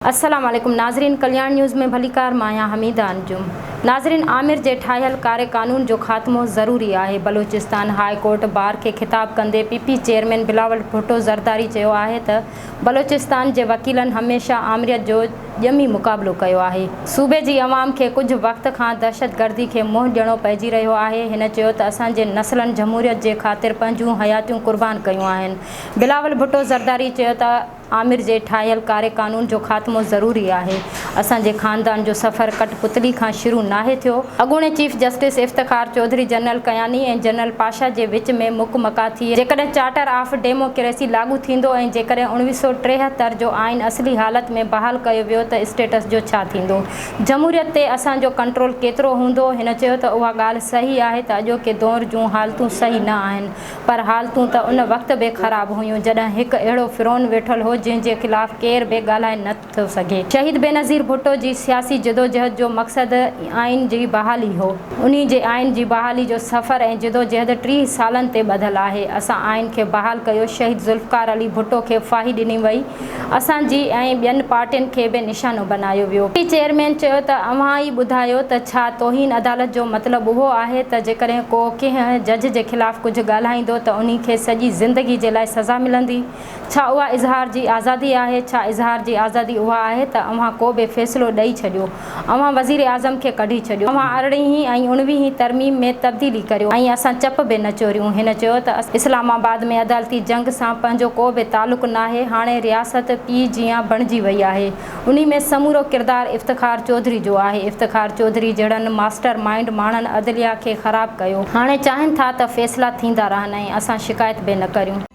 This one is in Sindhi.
السلام عليڪم ناظرين ڪلياڻ نيوز ۾ ڀليڪار مان آهيان حميده انجم ناظرين عامر جي ٺاهيل ڪاري قانون جو خاتمو ضروري آهي بلوچستان هاء ڪورٽ بار کي خطاب ڪندي P P chairman Bilawal Bhutto Zardari چيو آهي ته بلوچستان جي وڪيلن هميشه آمريت جو ڄمي مقابلو ڪيو آهي صوبي جي عوام کي ڪجهه وقت کان دهشتگردي کي منهن ڏيڻو پئجي رهيو آهي هن چيو ته اسان جي نسلن جمهوريت جي خاطر پنهنجون حياتيون قربان ڪيون آهن بلاول ڀٽو زرداري چيو ته آمر جي ٺاهيل ڪاري قانون جو خاتمو ضروري آهي، اسان جي خاندان جو سفر ڪٺ پتلي کان شروع ناهي ٿيو، اڳوڻي chief justice Iftikhar Chaudhry general Kayani ۽ general Pasha جي وچ ۾ مڪ مڪا ٿي، جيڪڏهن چارٽر آف ڊيمو ڪريسي لاڳو ٿيندو ۽ جيڪڏهن 1973 جو آئين اصلي حالت ۾ بحال ڪيو ويو ته اسٽيٽس جو ڇا ٿيندو؟ جمهوريت تي اسان جو ڪنٽرول ڪيترو هوندو؟ هن چيو ته اها ڳالهه صحيح آهي ته اڄوڪي دور جون حالتون صحيح نه آهن، پر حالتون ته ان وقت به خراب هيون جڏهن هڪ اهڙو فرعون ويٺل هو جنهن جي خلاف ڪير به ڳالهائي نه ٿو سگهي. شهيد بينظير ڀٽو جي سياسي جدوجهد جو مقصد آئين جي بحالي هو. انهي جي آئين جي بحالي جو سفر ۽ جدوجهد 30 سالن تي ٻڌل آهي. اسان آئين کي بحال ڪيو، شهيد ذوالفقار علي ڀٽو کي ڦاهي ڏني وئي، اسان جي ۽ ٻين پارٽين کي به نشانو بنايو ويو. پي چيئرمين چيو ته اوهان ئي ٻڌايو ته ڇا توهين عدالت جو مطلب اهو آهي ته جيڪڏهن ڪو ڪنهن جج جي خلاف ڪجهه ڳالهائيندو ته انهي کي سڄي زندگي جي لاء سزا ملندي؟ ڇا اها اظهار جي آزادي آهي؟ ڇا اظهار جي آزادي اها آهي ته اوهان ڪو به فيصلو ڏئي ڇڏيو؟ اوهان وزيراعظم کي ڪڍي ڇڏيو، اوهان ارڙهين ۽ اڻويهين ترميم ۾ تبديلي ڪريو ۽ اسان چپ به نه چوريون. هن چيو ته اسلام آباد ۾ عدالتي جنگ سان پنهنجو ڪو به تعلق ناهي، هاڻي رياست پيء جيان بڻجي وئي آهي، انهي ۾ سمورو ڪردار افتخار چوڌري جو آهي، افتخار چوڌري جهڙن ماسٽر مائينڊ ماڻهن عدليه کي خراب ڪيو، هاڻي چاهين ٿا ته فيصلا ٿيندا رهن ۽ اسان شڪايت به نه ڪريون.